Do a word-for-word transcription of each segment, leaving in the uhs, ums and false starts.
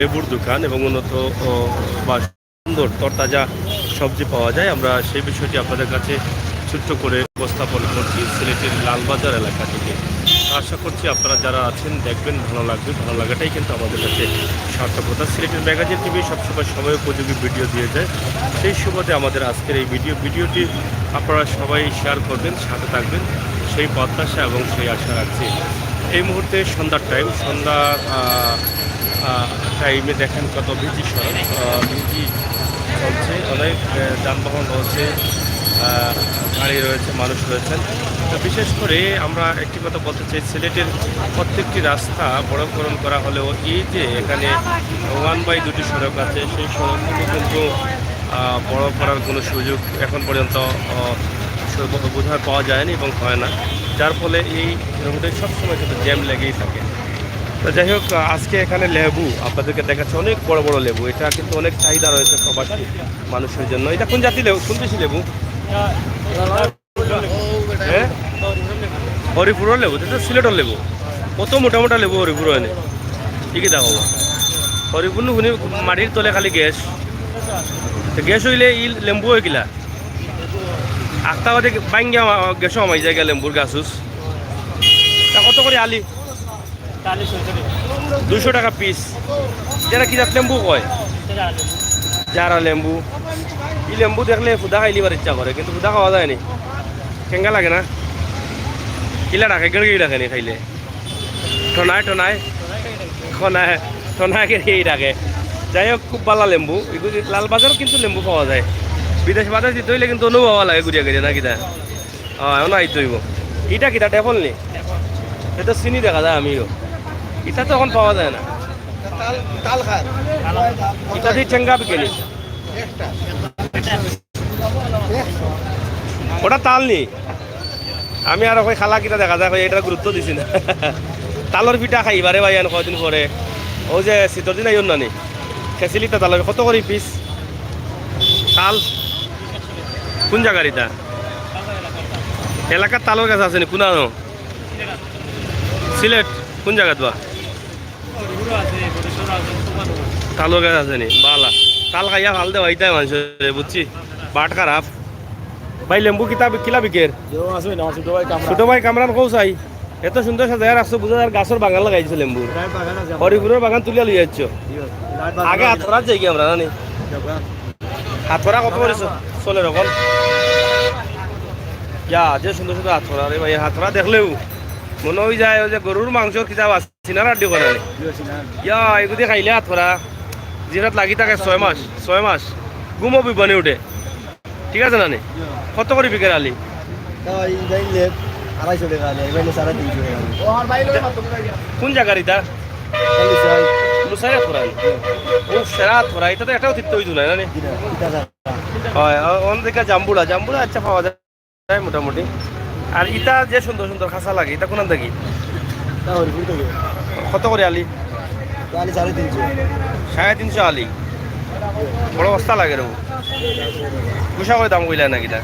লেবুর দোকান এবং উন্নত ও বা সুন্দর তরতাজা সবজি পাওয়া যায়। আমরা সেই বিষয়টি আপনাদের কাছে ছোট্ট করে উপস্থাপন করছি সিলেটের লালবাজার এলাকা থেকে। আশা করছি আপনারা যারা আছেন দেখবেন, ভালো লাগবে। ভালো লাগাটাই কিন্তু আমাদের কাছে সার্থকতা। সিলেটের ম্যাগাজিন টিভি সবসময় সময় উপযোগী ভিডিও দিয়ে যায়। সেই সুবাদে আমাদের আজকের এই ভিডিও ভিডিওটি আপনারা সবাই শেয়ার করবেন, সাথে থাকবেন, সেই প্রত্যাশা এবং সেই আশা রাখছি। এই মুহূর্তে সন্ধ্যার টাইম, সন্ধ্যার আহ, আহ, টাইমে দেখেন কত ভিজি সড়ক, আহ, ভিজি চলছে, অনেক আহ, যানবাহন রয়েছে, আহ, গাড়ি রয়েছে, মানুষ রয়েছেন। তো বিশেষ করে আমরা একটি কথা বলতে চাই, সিলেটের প্রত্যেকটি রাস্তা বড়করণ করা হলেও এই যে এখানে ওয়ান বাই দুটি সড়ক আছে, সেই সড়কগুলো কিন্তু আহ, বড় করার কোনো সুযোগ এখন পর্যন্ত আহ, সে-, বোধহয় পাওয়া যায়নি এবং হয় না, যার ফলে এই রোডে সবসময় কিন্তু জ্যাম লেগেই থাকে। তো যাই হোক, আহ, আজকে এখানে লেবু আপনাদেরকে দেখাচ্ছে, অনেক বড় বড় লেবু, এটা কিন্তু অনেক চাহিদা রয়েছে প্রবাসী মানুষের জন্য। এটা কোন জাতি লেবু, কোন দেশি লেবু? হ্যাঁ, হরিপুরের লেবু, এটা তো সিলেটের লেবু। কত মোটা মোটা লেবু হরিপুর হয় না, ঠিকই দেখো। হরিপুর হুনি মাটির তলে খালি গ্যাস, তো গ্যাস হইলে ই লেবু হয় কিলা? আখতা বাদে ভাঙ্গিয়া গ্যাসও হামাই যায় গিয়া লেবুর গাছ উস। তা কত করে আলি? দুশো টাকা পিস। যেটা কি জাত লেবু কয়? জারা লেবু। ই লেবু দেখলে ফুদা খাইলিবার ইচ্ছা করে, কিন্তু ফুদা খাওয়া যায় নি। কেঙ্গা লাগে না? কিলা ডাকে, গেড়গেড়ি ডাকে নি খাইলে? ঠনায়, ঠনায়। ঠনায়, ঠনায় গেড়গেড়ি ডাকে। যাই হোক, খুব ভালা লেবু। এগুলি লালবাজারও কিন্তু লেবু পাওয়া যায়। বিদেশ বাজার দিতে হইলে কিন্তু অনুভব লাগে ঘুরিয়া ঘুরিয়া, না কিতা? হ্যাঁ, এখন আইতে হইব। ইটা কিতা, ডেফল নি? এটা চিনি দেখা যায় আমিও। ইটা তো এখন পাওয়া যায় না। তাল, তাল খায়। ইটা দিয়ে ঠেঙ্গা বিকে নি? একটা। ওটা তাল নি? আমি আর ওই খালা কিতা দেখা যায়, ওই এটার গুরুত্ব দিছি না। তালর পিঠা খাইবারে ভাই, এন কয়দিন পরে। ও যে শীতর দিন আইও না নি? খেছিলি তা তালর কত করে পিস? তাল? কোন জায়গার এটা? এলাকার তালর গাছ আছে নি? কোন আনো? সিলেট? কোন জায়গা তো? তালর গাছ আছে নি? বালা। তাল খাইয়া ফাল দেওয়া ইতাই মানুষের, বুঝছি? বাট খারাপ। ভাই, লেবু কিতা বি-, কিলা বিকের? ছোট ভাই কামরান কও চাই। এত সুন্দর সাজাইয়া রাখছো, বুঝা যার গাছর বাগান লাগাই দিছো লেবু। হরিপুরের বাগান তুলিয়া লইয়া যাচ্ছ। আগে আতরাত যাই কি আমরা, জানি? আতরা কত করে চ-, চলে এখন? ইয়া, যে সুন্দর সুন্দর আতরা রে ভাই, আতরা দেখলেও মনে হই যায় ওই যে গরুর মাংসর কিতাব আছে, সিনার আড্ডি করে নি। ইয়া, এগুদি খাইলে আতরা জিরাত লাগি থাকে ছয় মাস, ছয় মাস। ঘুমও বিবানি উঠে। ঠিক আছে না নি? কত করে বিকের আলি? তা এই ভাই লেব আড়াইশো টাকা আলি, এই ভাই সাড়ে তিনশো টাকা আলি। কোন জায়গার এটা? লুসাই। লুসাই আতরা। ও, সেরা আতরা, এটা তো একটাও তিত্ত হইতো না, না নি? জি না, এটা ছাড়া। হয়, অ-, অন দেখা জাম্বুড়া, জাম্বুড়া আচ্ছা পাওয়া যায় মোটামুটি। আর ইটা যে সুন্দর সুন্দর খাসা লাগে, ইটা কোন থাকি? তা হরিপুর থেকে। কত করে আলি? তা আলি সাড়ে তিনশো। সাড়ে তিনশো আলি। বড় বস্তা লাগে রে। গুছা করে দাম কইলা না কিতা?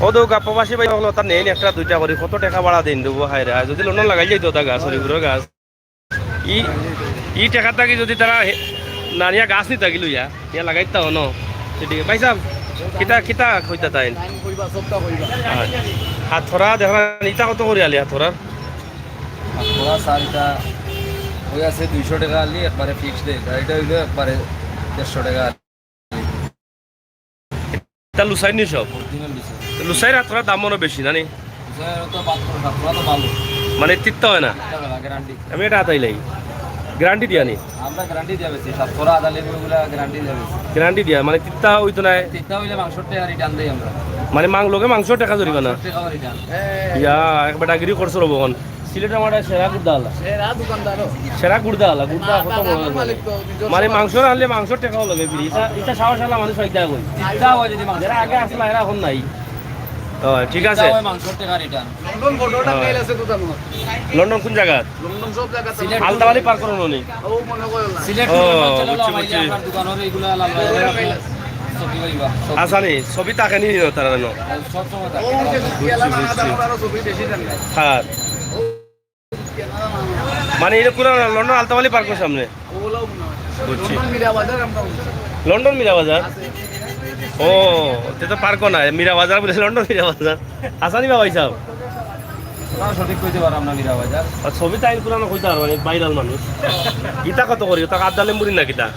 ও তো গা প্রবাসী ভাই হকল, তার নেই একটা দুইটা করে, কত টাকা ভাড়া দিন দেবো, হায় রে, হায়। যদি লন্ডন লাগাই যাইতো তা গাছ, হরিপুরের গাছ। ই, ই টাকা থাকি যদি তারা হে-, না নিয়া গাছ নি থাকি লইয়া, ইয়া লাগাইতা হনো। সেটি, ভাই সাহেব, কিতা, কিতা কইতা তাই? হ্যাঁ। হাতখরা দেখরা, ইটা কত করে আলি হাতখরা? হাতখরা স্যার, ইটা ওই আছে দুইশো টাকা আলি, একবারে ফিক্সড রেট। আর এটা হইলো একবারে দেড়শো টাকা আলি। তা লুসাই নি সব? Original লুসাই। লুসাইর হাতখরা দাম মনে বেশি না নি? লুসাইর তো পাঁচশো, সাতশো তো ভালো। মানে তিত্তা হয় না? তিত্তা হয় না, গ্যারান্টি। আমি এটা হাতাইলাই। গ্যারান্টি দিয়া নি? আমরা গ্যারান্টি দিয়া বেশি, সাতশো আদা লেবু এগুলা গ্যারান্টি দিয়া বেশি। গ্যারান্টি দিয়া, মানে তিত্তা হইতো না? তিত্তা হইলে মাংসর টাকা রিটার্ন দেই আমরা। মানে মাং-, লোকে মাংসর টাকা জরিমানা? মাংসর টাকা রিটার্ন। ইয়া, এক বেটাগিরি করছো রবো এখন। সিলেট আমার সেরা গুর্দা আলা। সেরা দোকানদারও। সেরা গুর্দা আলা, গুর্দা কত বড় মালিক। তো, নিজস্ব মানে মালিক। মাংস আনলে মাংসর টাকাও লাগে ফ্রি। ইটা, ইটা সাহস আলা মানুষ হইতে কই। ইটা হয় যদি মাংস। যারা আগে আসলা, এরা এখন নাই। ও, ঠিক আছে। ইটা হয় মাংসর টাকা রিটার্ন। লন্ডন বর্ডারটা হ্যাঁ। ফেল আছে তো তেমন। লন্ডন কোন জায়গা? লন্ডন সব জায়গাতে। সিলেট আলতাবালি পার করো নি? ও, মনে করো না। সিলেট ও, পূর্বাঞ্চলে বুঝছি, লামাইলে বুঝছি। আপনার দোকানের এইগুলা লামাইলে ছবি পাইবা। আচ্ছা, নি, ছবি তাকে নিয়ে নিও তারা যেন। সব সময় ও, থাকে। যে ছবি বুঝছি, আলাদা, বুঝছি। আলাদা, আলাদা ছবি বেশি দেন না। হ্যাঁ। ও, কেনা না, না। মানে, এটা পুরো লন্ডন আলতাবালি পার্কের সামনে। ওগুলাও মনে হয়। বুঝছি। লন্ডন মীরা বাজার আমরা বলছি। লন্ডন মীরা বাজার? আছে। ও, এটা তো পার্কও না, মীরা বাজার বলে লন্ডন মীরা বাজার। আসানি বাবা হিসাব। তাও সঠিক কইতে পারলাম না, মীরা বাজার। আর ছবি তাই পুরানো কইতে পারবো না, ভাইরাল মানুষ। ইটা কত করি? ওটা আদা লেম্বুরি না কিতা?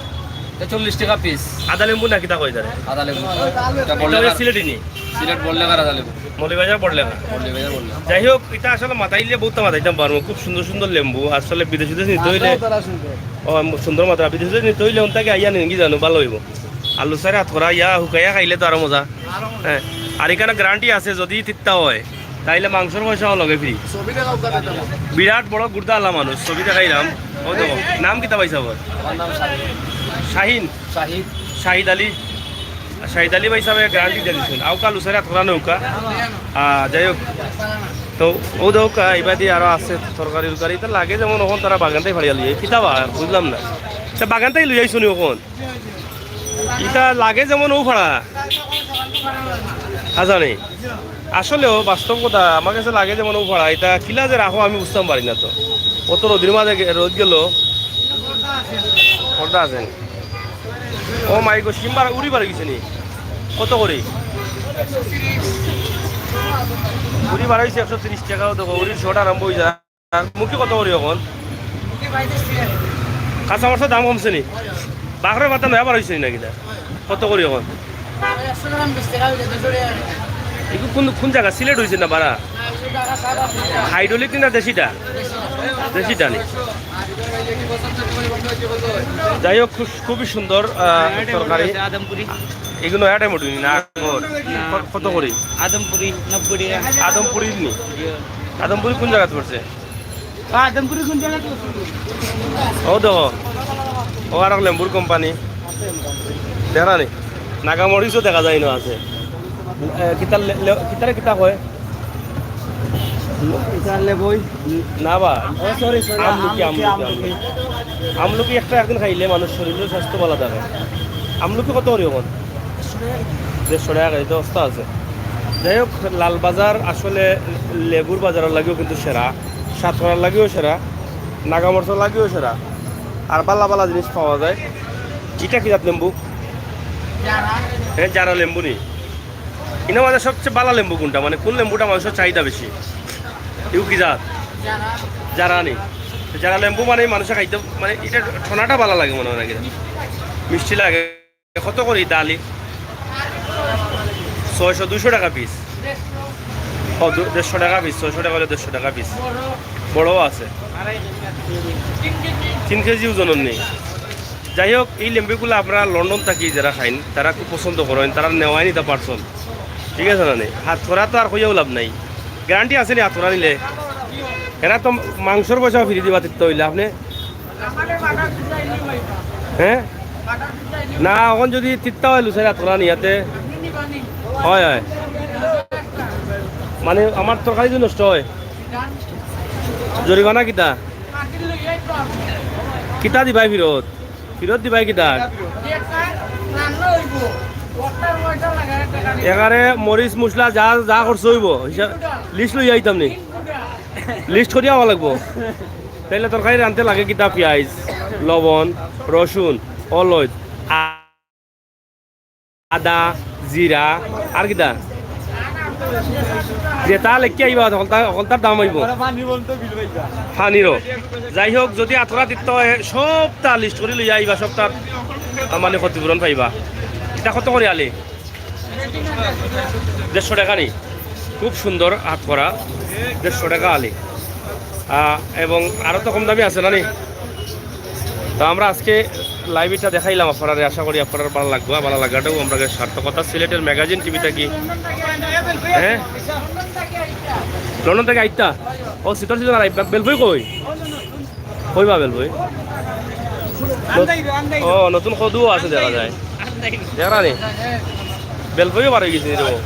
এটা চল্লিশ টাকা পিস। আদা লেম্বু না কিতা কই তারে? আদা লেবু। এটা এটা বড়লেখার। সিলেটি নি? সিলেট বড়লেখার আদা লেবু। মৌলভীবাজার বড়লেখা। মৌলভীবাজার বড়লেখা। যাই হোক, এটা আসলে মাতাইলে বহুত মাতাইতাম পারবো। খুব সুন্দর সুন্দর লেম্বু, আসলে বিদেশ বিদেশ নিতে হইলে। মাত্রাও তারা সুন্দর। ও, সুন্দর মাত্রা। বিদেশ বিদেশ নিতে হইলে ওন থেকে আইয়া নেন কি জানো, ভালো হইব। আলু সারে হাত করা ইয়া হুকাইয়া খাইলে তো আরো মজা। হ্যাঁ, আর এখানে গ্যারান্টি আছে, যদি তিত্তা হয়, তাইলে মাংসর পয়সাও লগে ফ্রি। ছবি দেখাও কাদের নাম? বিরাট বড় গুর্দা আলা মানুষ, ছবি দেখাইলাম। ও দেখো, নাম কিতা পাইছা আবার? আমার নাম শাহিন। শাহিন? শাহিদ। শাহিদ আলী। শাহিদ আলী ভাই সাহেব গ্যারান্টি দিয়ে দিচ্ছেন। আউকা লুসারে আতরা নৌকা। আহ, যাই হোক, তো ও দেখো, এবার দিয়ে আরো আছে তরকারি উরকারি। তো লাগে যেমন ওখান তারা বাগানটাই ফাড়িয়া লিয়ে। কিতা বা, বুঝলাম না। তা বাগানটাই লইয়া আইসো নি ওখান? ইটা লাগে যেমন ও ফাড়া। আচ্ছা নেই। আসলেও বাস্তব কথা, আমার কাছে লাগে যেমন ও ফাড়া। এটা কিলা যে রাখো আমি বুঝতাম পারি না তো। অত রোদির মাঝে গে-, রোদ গেল। পর্দা আছে নি? ও মাই গো, সিম বাড়া-, উড়ি বাড়ি গেছে নি? কত করি? উড়ি বাড়াইছে একশো তিরিশ টাকাও দেখো, উড়ির শট আরম্ভ হয়ে যায়। আর মুখি কত করি এখন? মুখি পঁয়ত্রিশ টাকা। কাঁচা মরিচর দাম কমছে নি? বাখরর পাতা নয়া বার হইছে নি নাকি দা? কত করি এখন? একশো গ্রাম বিশ টাকা হইলে দুশো টাকা। এগু কোন, কোন জাগা? সিলেট হইছে না বারা? না, ওই যে ঢাকা সাদা ফুলটা। হাইড্রোলিক নি না দেশিটা? দেশিটা নি। যাই হোক, খুব, খুবই সুন্দর, আহ, তরকারি। আদমপুরি। এগুলো নয়া টাইম উঠবি না? আগর? না। ক-, কত করি? আদমপুরি, নব্বই টাকা। আদমপুরি নি? জি। আদমপুরি কোন জাগাত পড়ছে? আদমপুরি কোন জাগাত পড়ছে? ও দেখো, ও আর লেম্বুর কোম্পানি। দেখা নি? নাগা মরিচও দেখা যায় না আছে। এ, কিতা লে-, লে-, কিতারে কিতা কয়? এটা লেবুই। না বা। ও, sorry, sorry, আমলকি, আমলকি, আমলকি, আমলকি। আমলকি। আমলকি একটা একদিন খাইলে মানুষ শরীরের স্বাস্থ্য ভালো থাকে। আমলকি কত করি এখন? দেড়শো টাকা কেজি তো অবস্থা আছে। যাই হোক, লালবাজার আসলে লেবুর বাজারের লাগিও কিন্তু সেরা, সাতকরার লাগিও সেরা, নাগা মরিচর লাগিও সেরা। আর বালা বালা জিনিস পাওয়া যায়। এটা কি জাত লেম্বু? হ্যাঁ, জারা লেম্বু নি। ইনো মাঝে সবচেয়ে বালা লেম্বু কোনটা? মানে কোন লেম্বুটা মানুষের চাহিদা বেশি? ইউ কি জাত? জারা নি। জারা লেম্বু মানে মানুষে খাইতে, মানে এটা ঠোনাটা বালা লাগে মনে হয় নাকি? মিষ্টি লাগে। কত করি দালি? ছয়শো, দুইশো টাকা পিস। ও, দু-, দেড়শো টাকা পিস, ছয়শো টাকা হলে দেড়শো টাকা পিস। বড়ও আছে। তিন কেজি ওজনর নেই। যাই হোক, এই লেম্বুগুলা আপনারা লন্ডন থাকি যারা খাইন, তারা খুব পছন্দ করেন, তারা নেওয়াই নিতে পারছেন। ঠিক আছে না নি? হাত করা তো আর কইয়াও লাভ নাই। গ্যারান্টি আছে নি হাত করা নিলে? এরা তো মাংসর পয়সা ফিরিয়ে দিবা তিত্তা হইলে আপনি। হ্যাঁ? না, এখন যদি তিত্তা হয় লুসাই হাত করা নিয়াতে। হয়, হয়। মানে আমার তরকারি যদি নষ্ট হয়, জরিমানা কিতা? কিতা দিবাই ফিরত? ফিরত দিবাই কিতা? এখানে মরিচ মশলা যা, যা খরচ হইব, হিসাব, লিস্ট লইয়া আইতাম নি? লিস্ট করিয়া আওয়া লাগবো। তাইলে তরকারি রানতে লাগে কিতা? পিয়াইজ, লবণ, রসুন, অলইচ, আ-, আদা, জিরা, আর কিতা? যেটা লেখি আইবা, হকলতা, হকলতার দাম আইব। পানিরও। যাই হোক, যদি আতরা দিতে হয়, সবটা লিস্ট করি লইয়া আইবা, সবটা, আহ, মানে ক্ষতিপূরণ পাইবা। এটা কত করি আলি? দেড়শো টাকা নি? খুব সুন্দর হাত করা, দেড়শো টাকা আলি। আহ, এবং আরো তো কম দামি আছে না নি? তো আমরা আজকে লাইভ এটা দেখাইলাম আপনারারে, আশা করি আপনারার ভালা লাগবো। ভালা লাগাটাও আমরা সার্থকতা। সিলেটের ম্যাগাজিন টিভি থাকি। হ্যাঁ, লন্ডন থাকি আইতা। ও, সিতর সিজন আর আইবা। বেলফই কই? কইবা বেলফই? ও, নতুন কদুও আছে দেখা যায়। দেখা নি? বেলফইও বার হয়ে গেছে রে।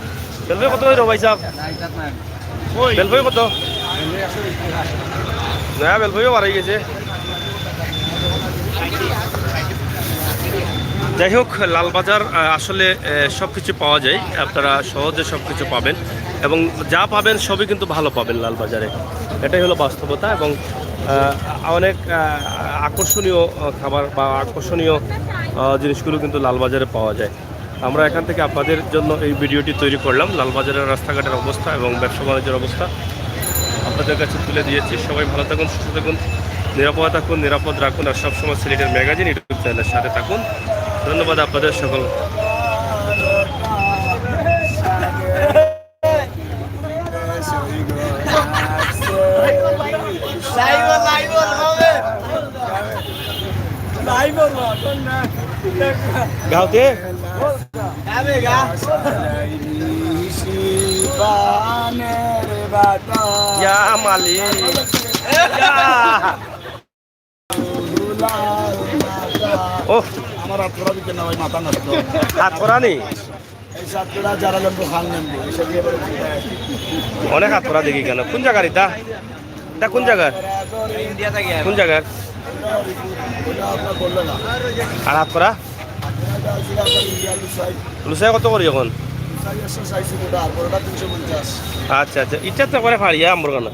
বেলফই কত করে ভাই সাহেব? বেলফই কত? নয়া বেলফইও বার হয়ে গেছে। যাই হোক, লালবাজার, আহ, আসলে, আহ, সব কিছু পাওয়া যায়, আপনারা সহজে সব কিছু পাবেন এবং যা পাবেন সবই কিন্তু ভালো পাবেন লালবাজারে, এটাই হলো বাস্তবতা। এবং আহ, অনেক আহ, আকর্ষণীয় আহ, খাবার বা আকর্ষণীয় আহ, জিনিসগুলো কিন্তু লালবাজারে পাওয়া যায়। আমরা এখান থেকে আপনাদের জন্য এই ভিডিওটি তৈরি করলাম, লালবাজারের রাস্তাঘাটের অবস্থা এবং ব্যবসা বাণিজ্যের অবস্থা আপনাদের কাছে তুলে দিয়েছি। সবাই ভালো থাকুন, সুস্থ থাকুন, নিরাপদে থাকুন, নিরাপদ রাখুন, আর সবসময় সিলেটের ম্যাগাজিন ইউটিউব চ্যানেলের সাথে থাকুন। ধন্যবাদ আপনাদের সকল। গাঁওতে ইয়া মালিক। ইয়া। ওহ। আমার আত্মরা দিকে না ভাই, মাথা নষ্ট। আত্মরা নি? এই সাতটা যারা লেম্বু খান লেম্বু, এই সব দিয়ে বলে চিন্তা আছে। অনেক আত্মরা দেখি কেন? কোন জায়গার এটা? এটা কোন জায়গার? ইন্ডিয়া থেকে কোন জায়গার? ওটা আপনার বললো না। আর আত্মরা? আপনার এটা আছে আপনার ইন্ডিয়ান লুসাই। লুসাই কত করি এখন? লুসাই একশো ষাট টাকা, আর বড়টা তিনশো পঞ্চাশ। আচ্ছা, আচ্ছা, এটা তো করে ফাড়িয়া আমর কেন?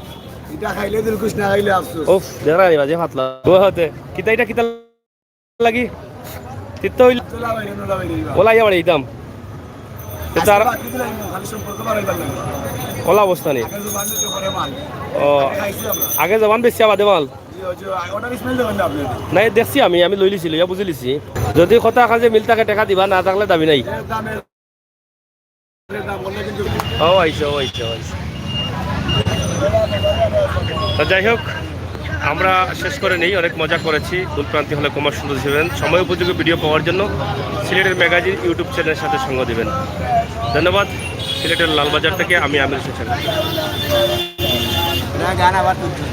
এটা খাইলে দিলখুশ, না খাইলে আফসোস। উফ, দেখরা নি বাজে ফাতলা। ও হতে, কিতা এটা কিতা লাগি? তিত্ত হইল। চলা বাইরে, নোলা বাইরে, এইবার। ওলা ইয়া বাড়ি দিতাম। তো আজকে তার বাদ দিতে লাগবে, খালি সম্পর্ক বাড়াইবার লাগবে। ওলা অবস্থা নেই। আগে জবান দিতে পারে মাল। ও, আগে খাইছি আমরা। আগে জবান বেশি আবাদে মাল। জি, ওই যে, ওটার স্মেল দেবেন না আপনি। নাই, দেখছি আমি, আমি লইলিছি, লইয়া বুঝিলিছি। যদি কথা কাজে মিল থাকে, টাকা দিবা, না থাকলে দাবি নাই। এর দামে ও আইসো, ও আইসো, ও আইসো। তো যাই হোক, আমরা শেষ করে নেই, অনেক মজা করেছি। ভুল ভ্রান্তি হলে ক্ষমা সুন্দর দিবেন। সময় উপযোগী ভিডিও পাওয়ার জন্য সিলেটের ম্যাগাজিন ইউটিউব চ্যানেলের সাথে সঙ্গ দিবেন। ধন্যবাদ। সিলেটের লালবাজার থেকে আমি আমির হোসেন। গান আবার তুলছি।